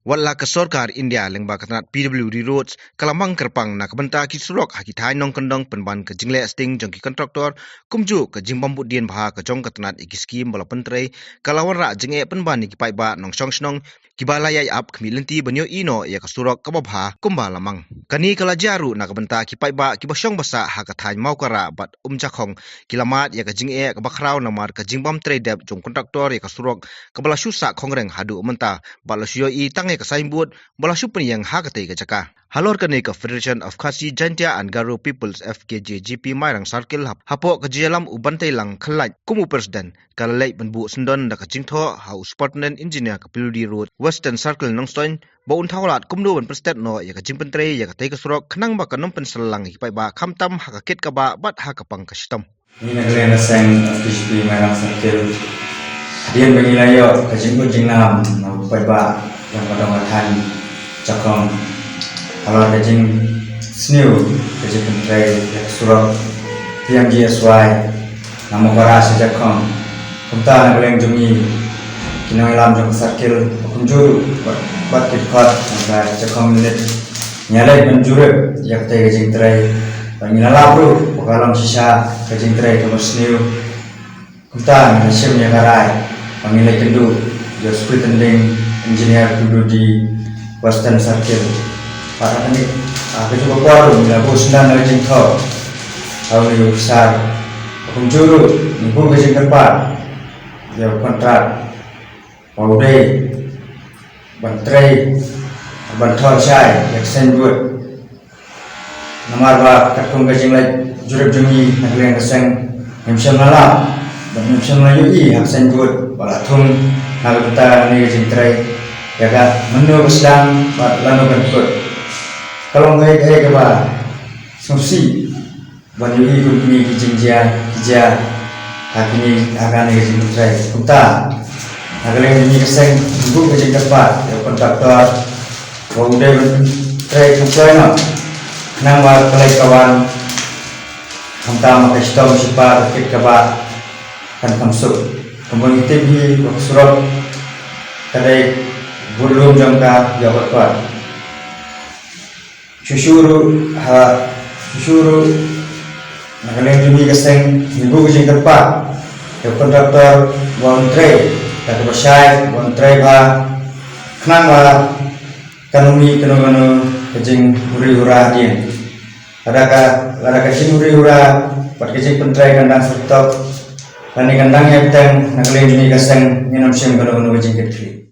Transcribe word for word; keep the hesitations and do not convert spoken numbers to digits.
Wat la ka sorkar India lyngba ka tnat P W D Roads ka la mang kyrpang na ka bynta ki surok ha ki thaiñ nongkyndong pynban ka jingleh sting jong ki kontraktor, kumjuh ka jingbym bud dien bha ka jong ka tnat ïa ki skim ba la pyntrei, ka la wanrah jingeh pynban ïa ki paidbah nongshong shnong kiba la ïai ap khmih lynti ban ïohi noh ïa ka surok kaba bha kumba la mang. Kane ka la jia ruh na ka bynta ki paidbah kiba shong ba sah ha ka thaiñ Mawkara bad Umjakhong, ki la mad ïa ka jingeh kaba khraw namar ka jingbym trei dep jong kontraktor ïa ka surok kaba la shu sah khongreng haduh mynta, bad la shu ïohi tang ïa ka signboard ba la shu pynïeng ha katei ka jaka. Halor kane ka Federation of Khasi Jaintia and Garo Peoples, F K J G P, Mairang Circle, hap-, hapoh ka jingïalam u Banteilang Khyllait kum u president, ka la leit ban buh syndon da ka jingthoh ha u Superintendent Engineer ka P W D Road Western Circle Nongstoiñ, ba un thaw lad kumno ban pynstet noh ïa ka jingpyntrei ïa katei ka surok khnang ba kan ym pynsalang ïa ki paidbah khamtam ha ka kit kaba bad ha ka pang ka shitom. Ngi na ka liang ka seng F K J G P Mairang Circle, hadien ba ngi la ïoh ka jingkut jingnam na u paidbah jong ka dong ka thaiñ Jakhong halor ka jingsniew ka jingpyntrei ïa ka surok P M G S Y na Mawkara sha Jakhong. Kumta na ka liang jong ngi ki nongïalam jong ka circle, kumjuh bad, bad ki dkhot jong ka Jakhong Unit, ngi la leit ban jurip ïa katei ka jingtrei, bad ngi la lap ruh ba ka long shisha ka jingtrei kaba sniew. Kumta ngi la shim ïa ka rai ba ngin leit kynduh ïa u Superintendent Engineer P W D Western Circle. Bad ha kane, ha kajuh ka por ruh ngi la buh syndon da ka jingthoh ha une u officer. Kumjuh ruh ngi buh ka jingkyrpad ïa u kontrak ba u dei ban trei, ban thoh shai ïa ka signboard. Namar ba katkum ka jingleit jurip jong ngi na ka liang ka seng, ngim shym la lap bad ngim shym la ïohi ha ka signboard ba la thung na ka bynta kane ka jingtrei, ïa ka mynno ka sdang bad lano kan kut. Ka long kaei kaei kaba sngewsih ban ïohi kum kine ki jingjia ki jia ha kine, ha kane ka jingpyntrei. Kumta na ka liang jong ngi ka seng ngi buh ka jingkyrpad ïa u kontraktor ba u dei ban trei kham kloi noh, khnang ba ka leit ka wan, khamtam ha ka shitom shipa ka kit ka bah kan kham suk. Kumba ngi tip hi ba ka surok ka dei bud lum jong ka ïoh ka kot. Shuh shuh ruh, ha, shuh shuh ruh na ka liang jong ngi ka seng ngi buh ka jingkyrpad ïa u kontraktor ba un trei da kaba shai, ba un trei bha, khnang ba kan ym mih kano kano ka jinghuri hura hadien. Lada ka, lada ka jinghuri hura bad ka jingpyntrei kan dang syrtok lane kan dang ïai bteng, na ka liang jong ngi ka seng ngin ym shim kano kano ka jingkitkhlieh.